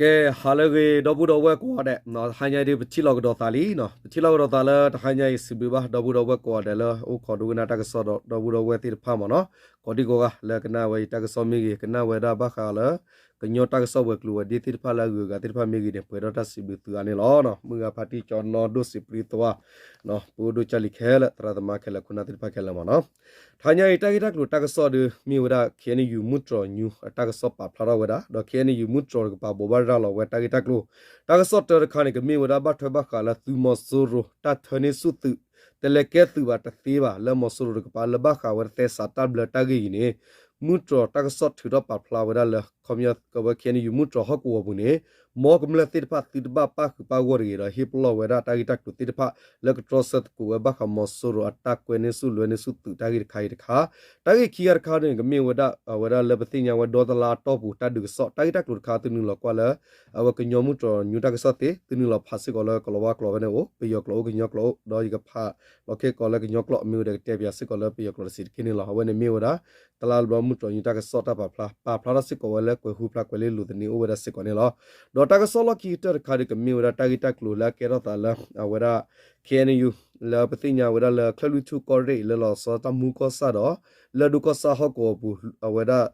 ကဲ ဟါလၢအဂ့ၤ ဒီပုၢ်ဒီဝဲၢ်ကိးဂၤဒဲး, တဟါညါအံၤဒုး ပထံၣ်လိာ်ကဒီးသးလံ, ပထံၣ်လိာ်ကဒီးသးလၢတဟါညါအံၤ စံးဘျုးဘၣ် ဒီပုၢ်ဒီဝဲၢ်ကိးဂၤဒဲးလၢအိၣ်ခိးဒိကနၣ်တၢ်ကစီၣ်ဒီး ဒီပုၢ်ဒီဝဲၢ်သ့ၣ်တဖၣ်မ့ၢ်နီၤ, ကိးဒံကိးဂၤ လၢကနၣ်ဝဲအံၤတၢ်ကစီၣ်မ့ၢ်ဂ့ၤ, ကနၣ်ဝဲဒၣ်ဘၣ်ဃးလၢ ကညီတၢ်ကစီၣ်ဝဲၤကျိၤဝဲၤဒ့သ့ၣ်တဖၣ်လၢအဂုၤအဂၤသ့ၣ်တဖၣ်မ့ၢ်ဂ့ၤန့ၣ် ပှဲၤဒီးတၢ်စံးဘျုးသုအါန့ၣ်လီၤ. မုၢ်ဂၤဖါတံၢ်ကၠီနီၣ်ဒိၣ်စံးပရံသဝါ ပအိၣ်ဒိၣ်ကၢ်လံၤခဲလၢာ် သရၣ်သမါခဲလၢာ် ခိၣ်နၢ်သ့ၣ်တဖၣ်ခဲလၢာ်မ့ၢ်နီၤ, တဟါညါအံၤ တၢ်ဂ့ၢ်တၢ်ကျိၤတၢ်ကစီၣ်ဒုး မ့ၢ်ဝဲဒၣ် KNU မုၢ်တြီၤညူအတၢ်ကစီၣ်ပာ်ဖျါထီၣ်ဝဲဒၣ်, ဒီး KNU မုၢ်တြီၤတကပၤဘိးဘၣ်ရၤလီၤဝဲတၢ်ဂ့ၢ်တၢ်ကျိၤ, တၢ်ကစီၣ်တၢတခါန့ၣ် ကမ့ၢ်ဝဲဒၣ်ဘၣ်ထွဲဘၣ်ဃးလၢသုးမီၤစိရိၤ တၢ်ထၢန့ၢ်ဆူၣ်သုး တလဲၤကဲသုးဘၣ်တသ့ဘၣ် လၢမီၤစိရိၤတကပၤ လၢဘၣ်ဃးဝဲတၢ်သဲစးတၢ်ဘျၢတၢ်ဂ့ၢ်အံၤန့ၣ် မုၢ်တြီၤတၢ်ကစီၣ်ထုးထီၣ်ပာ်ဖျါဝဲဒၣ်လၢ ခီပညီကဝဲ KNU မုၢ်တြီၤဟီၣ်ကဝီၤပူၤန့ၣ် မ်ကမျၢၢ်သ့ၣ်တဖၣ်သုတဘၣ်ပၣ်ဃုာ်ပၣ်ဂီၢ်တဂ့ၤဒီး ဟ့ၣ်ပလီၢ်ဝဲဒၣ်တၢ်ဂ့ၢ်တၢ်ကျိၤသ့ၣ်တဖၣ် လၢကတြီဆၢသကိးဝဲဘၣ်ဃးမီၤစိရိၤအတၢ်ကွဲန့ၢ်ဆူၣ်လွဲန့ၢ်ဆူၣ်သုးတၢ်ဂ့ၢ်တခါအံၤတခါ, တၢ်ဂ့ၢ်ခံဂၤတခါန့ၣ် ကမ့ၢ်ဝဲဒၣ် အဝဲဒၣ်လၢပသ့ၣ်ညါဝဲဒီတလါအတီၢ်ပူၤ တၢ်ဒုးကစီၣ် တၢ်ဂ့ၢ်တၢ်ကျိၤတခါသုနုာ်လီၤကွၢ်လၢ အဝဲကညီမုၢ်တြီၤညူတၢ်ကစီၣ်သ့ သုနုာ်လီၤဖးစ့ၢ်ကီးလၢကလီၤဝါကျိာ်ဖဲန့ၣ်အိၣ်, ပယီၤကျိာ်အိၣ် ကညီကျိာ်အိၣ်, ဒီးယကဖးလီၤခဲကိးလၢကညီကျိာ် မ့ၢ်ဝဲဒီးကတဲပၠးစ့ၢ်ကီးလၢပယီၤကျိာ်တစဲးတက့ၢ်န့ၣ်လီၤ. အဝဲန့ၣ်မ့ၢ်ဝဲဒၣ် တလါတဘျီမုၢ်တြီၤညူတၢ်ကစီၣ်တၢ်ပာ်ဖျါ ပာ်ဖျါထီၣ်စ့ၢ်ကီးဝဲလၢကွဲးဟူဖျါကွဲးလ့လိာ်သန့အိၣ်ဝဲဒၣ်စ့ၢ်ကီးန့ၣ်လီၤ. ဒီးတၢ်ကစီၣ်လီၢ်ခံကတၢၢ်တခါဒုး ကမ့ၢ်ဝဲဒၣ်တၢ်ဂ့ၢ်တၢ်ကျိၤလၢအကဲထီၣ်သးလၢ အဝဲဒၣ် KNU လၢပသ့ၣ်ညါဝဲဒၣ်လၢ ချၢၣ်လွံၢ်ထူၣ်ကီၢ်ရ့ၣ် လၢလီၤဆီတၢ်မူကီၢ်ဆၣ်ဒီး လၢၢ်ဒိၣ်ကီၢ်ဆၣ်ဟီၣ်ကဝီၤပူၤ အဝဲဒၣ်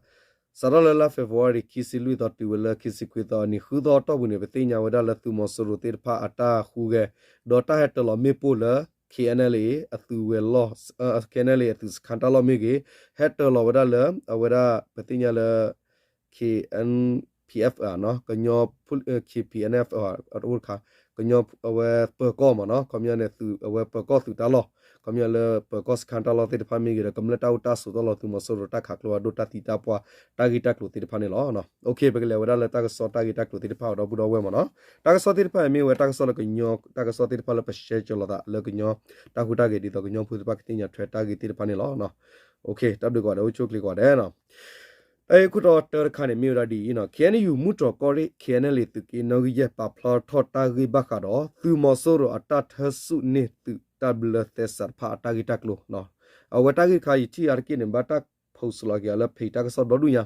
စးထီၣ်လၢလါ February ခံဆံလွံၢ်သီ တုၤဝဲလၢခံဆံခွံသီအနံၤ ဃုသီအတီၢ်ပူၤန့ၣ် ပသ့ၣ်ညါဝဲဒၣ်လၢသုးမီၤစိရိၤသ့ၣ်တဖၣ်အတၢ်ဟူးဂဲၤ ဒီးတၢ်ဟဲတၢၤလီၤမ့ၣ်ပိၢ်လၢ KNLA အသုးဝဲၤလီၢ် KNLA အသုးစခန်းတၢ်လီၢ်မ့ၢ်ဂ့ၤ, ဟဲတၢၤလီၤဝဲဒၣ်လၢ အဝဲဒၣ်ပသ့ၣ်ညါလၢ KNPF ကညီ KPNF တခါ ကညီအဝဲပၢၤကီၢ်မ့ၢ်နီၤ, ခီပညီန့ၣ် သုးအဝဲပၢၤကီၢ်သုးတၢ်လီၢ်, ခီပညီလၢပၢၤကီၢ်စခန်းတၢ်လီၢ်သ့ၣ်တဖၣ်မ့ၢ်ဂ့ၤဒီး ကမျၢၢ်တၢ်အိၣ်တၢ်ဆိးတၢ်လီၢ် သုးမီၤစိရိၤတၢ်ခးကျိအဒိၣ်တၢ်သံတၢ်ပှၢ် တၢ်ဂ့ၢ်တၢ်ကျိၤသ့ၣ်တဖၣ်န့ၣ်လီၤ. ပကလဲၤဝဲဒၣ်လၢတၢ်ကစီၣ်တၢ်ဂ့ၢ်တၢ်ကျိၤသ့ၣ်တဖၣ်ဒီပုၢ်ဒီဝဲၢ်မ့ၢ်နီၤ, တၢ်ကစီၣ်သ့ၣ်တဖၣ်အံၤမ့ၢ်ဝဲတၢ်ကစီၣ်လၢကညီတၢ်ကစီၣ်သ့ၣ်တဖၣ်လၢပရှဲကၠီၤလီၤသးလၢကညီတၢ်ဟူးတၢ်ဂဲၤဒ်သိးကညီဖိသ့ၣ်တဖၣ်ကသ့ၣ်ညါထွဲတၢ်ဂ့ၢ်သ့ၣ်တဖၣ်န့ၣ်လီၤ. တၢ်ဘျုးကိးဂၤဒဲး အိၣ်ဆူၣ်အိၣ်ချ့ကိးဂၤဒဲးနီၤ. တၢ်ဂ့ၢ်ခိၣ်တီတၢတခါန့ၣ်မ့ၢ်ဝဲဒၣ်ဒ်အံၤနီၤ, KNU မုၢ်တြီၤကီၢ်ရ့ၣ် KNLA သုးက့နီၣ်ဂံၢ်ယဲၢ် ပာ်ဖျါထီၣ်တၢ်ဂ့ၢ်ဘၣ်ဃးဒီး သုးမီၤစိရိၤအတၢ်ထၢဆူၣ်န့ၢ်သုးတၢ်ဘျၢသဲစးတဖၣ်အတၢ်ဂ့ၢ်တၢ်ကျိၤ, အဝဲတၢ်ဂ့ၢ်တခါ ယထံၣ်အါတက့ၢ်န့ၣ် ဘၣ်တၢ် post လီၤက့ၤအီၤလၢ page တၢ်ကစီၣ်ဒီဒူၣ်ညါ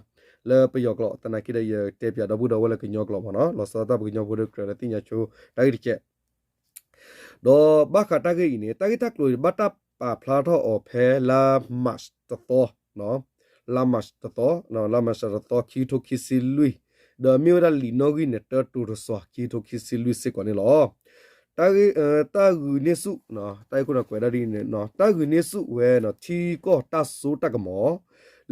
လၢပယီၤကျိာ် သနာ်က့ဒီး ယတဲပၠးဒီပုၢ်ဒီဝဲၢ်လၢကညီကျိာ်မ့ၢ်နီၤ, လီၤဆီဒၣ်တၢ်ပကညီဖိဒီးကြၢးလၢသ့ၣ်ညါဆိတၢ်ဂ့ၢ်တကဲး ဒီးဘၣ်ဃးတၢ်ဂ့ၢ်အံၤန့ၣ် တၢ်ဂ့ၢ်တၢ်ကျိၤအံၤ ဘၣ်တၢ်ပာ်ဖျါထီၣ်အီၤဖဲလါ March တသီ, လါ March တသီ, လါ March တသီ ခံကထိခံဆံလွံၢ်, ဒီးမ့ၢ်ဝဲဒၣ်လံာ်နီၣ်ဂံၢ်န့ၣ် တၢတိၤတစီၤ ခံကထိခံဆံလွံၢ်စ့ၢ်ကီးန့ၣ်လီၤ. တၢ်ဂ့ၢ်, တၢ်ဂုာ်န့ၢ်ဆူၣ်, တၢ်ဂ့ၢ်ခိၣ်နၢ်ကွဲးဒၣ်ဒ်အံၤန့ၣ်, တၢ်ဂုာ်န့ၢ်ဆူၣ်ဝဲ ထံကီၢ်တၢ်စိတၢ်ကမီၤ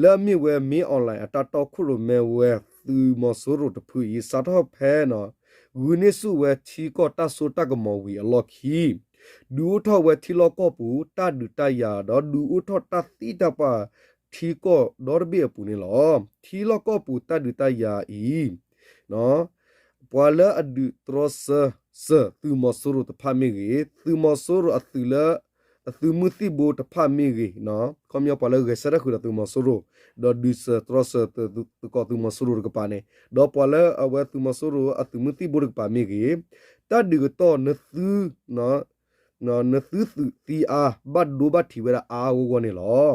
လၢအမ့ၢ်ဝဲ မင်းအောင်လှိုင် အတၢ်တီခိၣ်ရိၣ်မဲဝဲသုးမီၤစိရိၤတဖုအံၤ စးထီၣ်ဖဲ ဂုာ်န့ၢ်ဆူၣ်ဝဲထံကီၢ်တၢ်စိတၢ်ကမီၤဝံၤအလီၢ်ခံ ဒုးအိၣ်ထီၣ်ဝဲထံလီၢ်ကီၢ်ပူၤ တၢ်ဒုးတၢ်ယၤ ဒီးဒုးအိၣ်ထီၣ်တၢ်သံတၢ်ပှၢ် ထံကီၢ်ဒီတဘ့ၣ်အပူၤန့ၣ်လီၤ. ထံလီၢ်ကီၢ်ပူၤတၢ်ဒုးတၢ်ယၤအံၤ ပှၤလၢအဒုးတြီဆၢစၢၤသုးမီၤစိရိၤတဖၣ်မ့ၢ်ဂ့ၤ, သုးမီၤစိရိၤအသုးလၢ အသုးမုၢ်သံၣ်ဘိတဖၣ်မ့ၢ်ဂ့ၤ, ခီပညီပှၤလၢဂဲၤဆၢထၢၣ်ဃုာ်ဒီးသုးမီၤစိရိၤ ဒီးဒုးစၢၤတြီဆၢၤသကိးသုးမီၤစိရိၤတကပၤန့ၣ်, ဒီးပှၤလၢအဝဲသုးမီၤစိရိၤအသုးမုၢ်သံၣ်ဘိတကပၤမ့ၢ်ဂ့ၤ, တၢ်ဒုးကတီၢ်နသု နသုသုးသံအါ ဘၣ်ဒိဘၣ်ထံးဝဲဒၣ်အါအါဂီၢ်ဂီၢ်န့ၣ်လီၤ.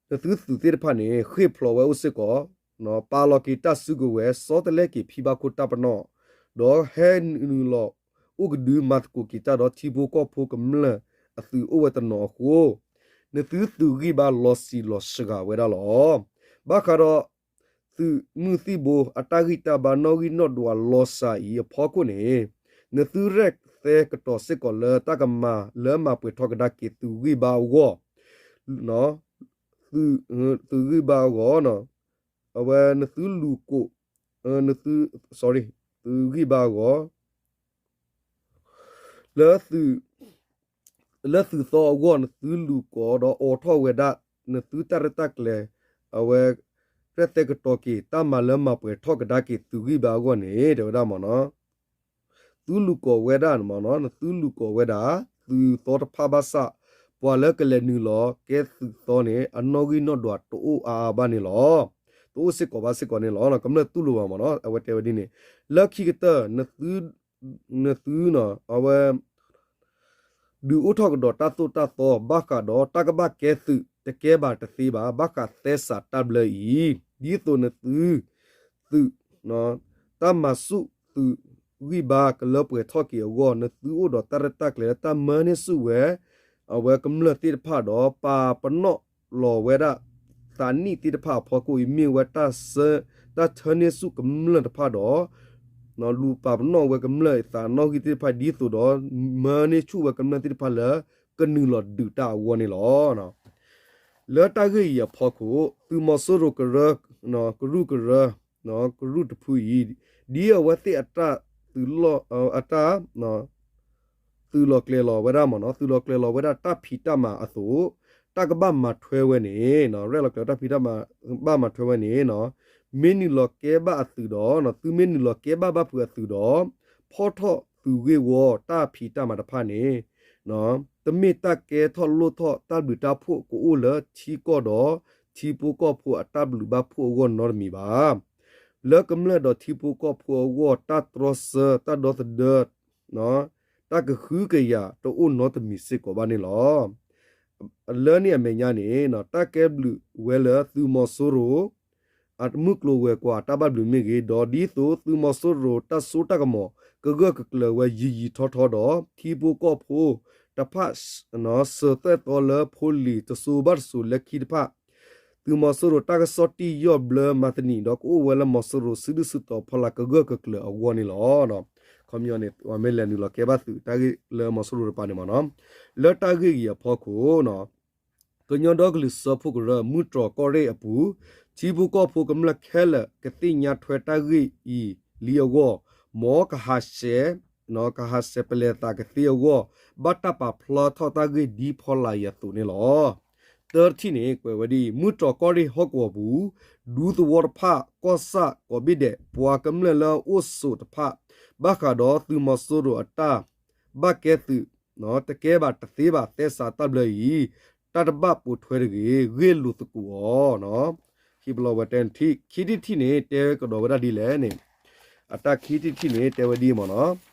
နသုသုးသ့ၣ်တဖၣ်န့ၣ် ဃ့ၢ်ဖျိးဝဲအိၣ်စ့ၢ်ကီး, ပာ်လီၤက့ၤတၢ်စုကဝဲၤ ဆီတလဲက့ၤဖံဘၣ်ခိၣ်တၢ်ပနီၣ်, ဒီးဟဲနုာ်လီၤအိၣ်ကဒုမၤသကိးက့ၤတၢ်ဒီးထံဖိကီၢ်ဖိကမျၢၢ်အသုးအိၣ်ဝဲတနီၤအဃိ, နသုသုးဂံၢ်ဘါလီၤဆံးလီၤစှၤဝဲဒၣ်လီၤ. ဘၣ်ဃးဒီး သုးမုၢ်သံၣ်ဘိအတၢ်ဂံၢ်တၢ်ဘါနီၣ်ဂံၢ်နီၣ်ဒွးလီၤစှၤအံၤအဖီခိၣ်န့ၣ်, နသုရဲၣ်သဲကတီၤစ့ၢ်ကီးလၢတၢ်ကမၤလၢမၤပှဲၤထီၣ်ကဒါက့ၤသုးဂံၢ်ဘါအဂီၢ်, သုးဂံၢ်ဘါအဂီၢ်, အဝဲနသုလူၤကိာ်, နသု, sorry, သုးဂံၢ်ဘါအဂီၢ် လၢသုး, လၢသုးသီအဂီၢ် နသုလူၤကိာ်ဒီးအိးထီၣ်ဝဲဒၣ် နသုတၢ်ရဲၣ်တၢ်ကျဲၤ, အဝဲ ရဲၣ်သဲကတီၤက့ၤ တၢ်မၤလၢမၤပှဲၤထီၣ်ကဒါက့ၤသုးဂံၢ်ဘါအဂီၢ်န့ၣ် တဲဝဲဒၣ်မ့ၢ်နီၤ, သုလူၤကိာ်ဝဲဒၣ်မ့ၢ်နီၤ, နသုလူၤကိာ်ဝဲဒၣ် သုးသီတဖၣ်ဘၣ်ဆၣ် ပှၤလၢကလဲၤနုာ်လီၤကဲသုးသီန့ၣ် အနီၣ်ဂံၢ်နီၣ်ဒွးတအိၣ်အါအါဘၣ်န့ၣ်လီၤ. တအိၣ်စ့ၢ်ကီးဘၣ်စ့ၢ်ကီးန့ၣ်လီၤ. ကမျၢၢ်တူၢ်လိာ်ဘၣ်မ့ၢ်နီၤ, အဝဲတဲဝဲဒ်န့ၣ်, လၢခံကတၢၢ် နသု, အဝဲ ဒုးအိၣ်ထီၣ်ကဒီးတၢ်သိၣ်တၢ်သီ ဘၣ်ဃးဒီးတၢ်ကဘၣ်ကဲသုး တကဲဘၣ်တသ့ဘၣ် ဘၣ်ဃးသဲစးတၢ်ဘျၢအံၤ, ဒ်သိးနသု, သုး တၢ်မၤဆူၣ်သုးဂံၢ်ဘါကလၢပှဲၤထီၣ်က့ၤအဂီၢ် နသုအိၣ်ဒီးတၢ်ရဲၣ်တၢ်ကျဲၤလၢတၢ်မၢန့ၢ်ဆူၣ်ဝဲ အဝဲကမျၢၢ်သ့ၣ်တဖၣ်ဒီး ပာ်ပနီၣ်လီၤဝဲဒၣ် သးနံၣ်သ့ၣ်တဖၣ်အဖီခိၣ်အံၤ မ့ၢ်ဝဲတၢ်ဆၢ တၢ်ထၢန့ၢ်ဆူၣ်ကမျၢၢ်တဖၣ်ဒီး လူၤပာ်ပနီၣ်ဝဲကမျၢၢ်အသးနီၣ်ဂံၢ်သ့ၣ်တဖၣ်ဒ်သိးဒီး မၢန့ၢ်ဆူၣ်ဝဲကမျၢၢ်သ့ၣ်တဖၣ်လၢ ကနုာ်လီၤဒုးတၢ်အဂီၢ်န့ၣ်လီၤ. လၢတၢ်ဂ့ၢ်အံၤအဖီခိၣ် သုးမီၤစိရိၤကရၢ ကရူၢ်ကရၢ ကရူၢ်တဖုအံၤ ဒ်အဝဲသ့ၣ်အတၢ် အတၢ် သုးလီၤကျဲၤလီၤဝဲဒၣ်မ့ၢ်နီၤ သုးလီၤကျဲၤလီၤဝဲဒၣ်တၢ်ဖံးတၢ်မၤအသိး တၢ်ကဘၣ်မၤထွဲဝဲန့ၣ် ရဲၣ်လီၤကျဲၤတၢ်ဖံးတၢ်မၤ ဘၣ်မၤထွဲဝဲန့ၣ် မ့ၢ်နုာ်လီၤကဲဘၣ်အသုးဒီး သုမ့ၢ်နုာ်လီၤကဲဘၣ်ဘၣ်ဖုးအသုးဒီး ဖီၣ်ထီၣ်သုးဂ့ၢ်ဝီတၢ်ဖံးတၢ်မၤတဖၣ်န့ၣ် တမ့ၢ်တၢ်ကဲထီၣ်လိၣ်ထီၣ်တၢ်ဘျုးတၢ်ဖှိၣ်ကအိၣ်လၢထံကီၢ်ဒီး ထံဖိကီၢ်ဖိအတၢ်ဘျုးဘၣ်ဖှိၣ်အဂီၢ်နီတမံၤဘၣ်. လၢကမျၢၢ်ဒီးထံဖိကီၢ်ဖိအဂီၢ် တၢ်တြီဆၢ တၢ်ဒီသဒၢ တၢ်ကဟုကယာ်တအိၣ်နီတမံၤစ့ၢ်ကီးဘၣ်န့ၣ်လီၤ. လၢန့ၣ်အမဲာ်ညါန့ၣ် တၢ်ကဲဘျုးဝဲလၢသုးမီၤစိရိၤ အမုၢ်ကျိၤဝဲၤကွာ်တၢ်ဘၣ်ဘျုးမ့ၢ်ဂ့ၤ, ဒီးဒ်သိးသုးမီၤစိရိၤတၢ်စိတၢ်ကမီၤ ကဂၢၢ်ကကျၢၤဝဲယံာ်ယံာ်ထီထီဒီး ထံဖိကီၢ်ဖိတဖၣ် စၢၤသွဲၣ်သီလၢဖိလံၤတစိၤဘၣ်တစိၤလၢခံတဖၣ် သုးမီၤစိရိၤတၢ်ကစီၣ်တံၢ်ယီၢ်ဘျၢမၤသနံၤဒီး ကအိၣ်ဝဲလၢမီၤစိရိၤစုဒုၣ်စုတီၤဖီလာ်ကဂၢၢ်ကကျၢၤအဂီၢ်န့ၣ်လီၤ. ခီပညီန့ၣ် ပှၤမ့ၢ်လဲၤနုာ်လီၤကဲဘၣ်သုးတၢ်ဂ့ၢ်လၢမီၤစိရိၤတပၤန့ၣ်မ့ၢ်နီၤ, လၢတၢ်ဂ့ၢ်အံၤအဖီခိၣ် ကညီဒီကလုာ်စၢဖှိၣ်ကရၢ မုၢ်တြီၤကီၢ်ရ့ၣ်အပူၤ ထံဖိကီၢ်ဖိကမျၢၢ်ခဲလၢာ် ကသ့ၣ်ညါထွဲတၢ်ဂ့ၢ်အံၤလံအဂီၢ်, မ်ကဟးဆှဲး ကဟးဆှဲးပလဲၤသးကသ့အဂီၢ်, ဘၣ်တၢ်ပာ်ဖျါထီၣ်တၢ်ဂ့ၢ်ဒ်ဖီလာ်အံၤအသိးန့ၣ်လီၤ. တၢတထံၣ်န့ၣ် ကွဲးဝဲဒ်အံၤ, မုၢ်တြီၤကီၢ်ရ့ၣ်ဟီၣ်ကဝီၤပူၤ ဒူသဝီတဖၣ် ကီၢ်ဆၣ်ကိးဘ့ၣ်ဒဲး ပှၤကမျၢၢ်လၢအအိၣ်ဆိးတဖၣ် ဘၣ်ဃးဒီးသုးမီၤစိရိၤအတၢ် ဘၣ်ကဲသုး တကဲဘၣ်တသ့ဘၣ် သဲစးတၢ်ဘျၢအံၤ တၢ်တဘၣ်ပိာ်ထွဲတဂ့ၤ ဂ့ၢ်လိာ်သကိးအီၤ. ဟ့ၣ်ပလီၢ်ဝဲတဲထံၣ် ခံထံၣ်တထံၣ်န့ၣ် တဲကဒီးဝဲဒၣ်ဒ်လဲၣ်န့ၣ်, အတၢ်ခံထံၣ်တထံၣ်န့ၣ် တဲဝဲဒ်အံၤမ့ၢ်နီၤ,